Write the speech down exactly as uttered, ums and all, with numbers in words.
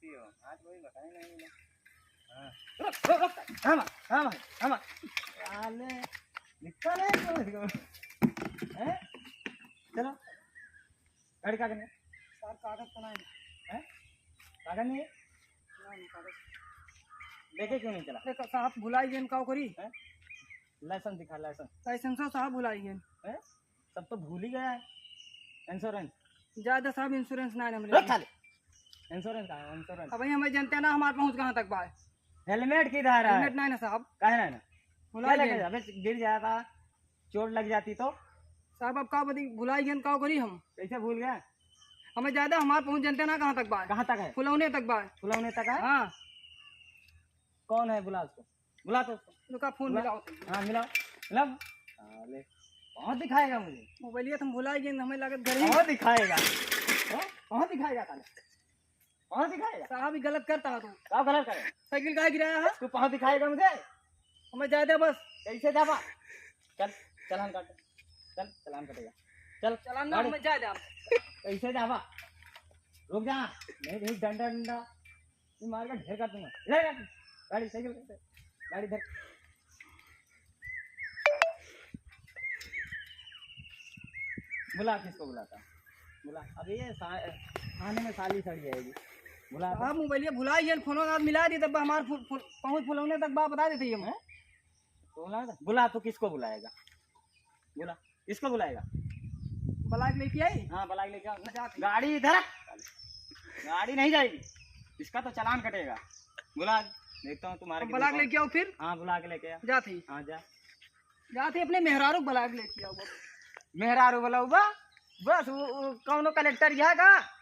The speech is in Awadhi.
आज कोई बताए नहीं मिला। हाँ। रुक, रुक, रुक। हाँ, हाँ, हाँ, हाँ। साले, दिखता नहीं क्यों इसको? हैं? चलो। गाड़ी कागज नहीं? साहब, कागज तो नहीं। हैं? कागज नहीं है? नहीं, नहीं, कागज। लेके क्यों नहीं चला? देखो साहब, भुलाई गए, का करी? हैं? लाइसेंस दिखा, लाइसेंस। लाइसेंस तो साहब भुलाई गए। हैं? सब तो भूल ही गया है। इंश्योरेंस। ज्यादा साहब, इंश्योरेंस ना, ना मिले। रख साले। इंश्योरेंस कहाँ है? इंश्योरेंस। अब भाई, हमें जनते ना, हमारे पहुँच कहाँ तक बा? हेलमेट किधर है? हेलमेट नहीं ना साहब। काहे नहीं ना? भुला क्या गए। लगे? अबे गिर जाता, चोट लग जाती तो? साहब, अब का बदी, भुलाई गए, का करी हम? कैसे भूल गया? हमें ज्यादा, हमारे पहुँच जनते ना कहाँ तक बा? कहाँ तक है? फुलौने तक बा। फुलौने तक है? हाँ। कौन है? बुला उसको। बुला तो उसको। रुका, फोन बुला। मिलाओ तुम। हाँ, मिलाओ। मिलाओ। साले, कहाँ दिखाएगा मुझे? मोबाइलिया तुम भुला गए, हमें लागत घर ही। कहाँ दिखाएगा? हाँ? कहाँ दिखाएगा साले? कहाँ दिखाएगा? साहब, ये गलत करता है तू। क्या गलत करे? साइकिल काहे गिराया है? तू कहाँ दिखाएगा मुझे? हमें जाए दे बस। कैसे जाबा? चल, चालान काट। चल, चालान कटेगा। चल, चालान ना, गाड़ी। हमें जाए दे आप। कैसे जाबा? रुक जा। नहीं, नहीं, डंडा, डंडा। ये मार का ढेर कर दूंगा। ले, ले, गाड़ी, साइकिल, गाड़ी धर। बुला, किसको बुलाता? बुला। अब ये सा-, खाने में साली सड़ जाएगी। बुला तो। आप मोबाइलिया भुला गए, फोन आज मिला दी, तब हमार फु-, फु-, पहुँच फुलौने तक बा, बता देते ही हम। हैं? बुला, बुला, तो किसको बुलाएगा? बुला, इसको बुलाएगा। ब्लाक लेके आई? हाँ, ब्लाक लेके आओ। जा। गाड़ी इधर रख। गाड़ी नहीं जाएगी, इसका तो चालान कटेगा। बुला, देखता हूँ तुम्हारे हम कितने ब्लाक पास। लेके आओ फिर? हाँ, बुला के लेके आ। जात ही। हाँ, जा। जात ही अपने मेहरारू ब्लाक लेके आओ बस। मेहरारू बुलाऊ बा? बस वो, वो कौनो कलेक्टर यहाँ का?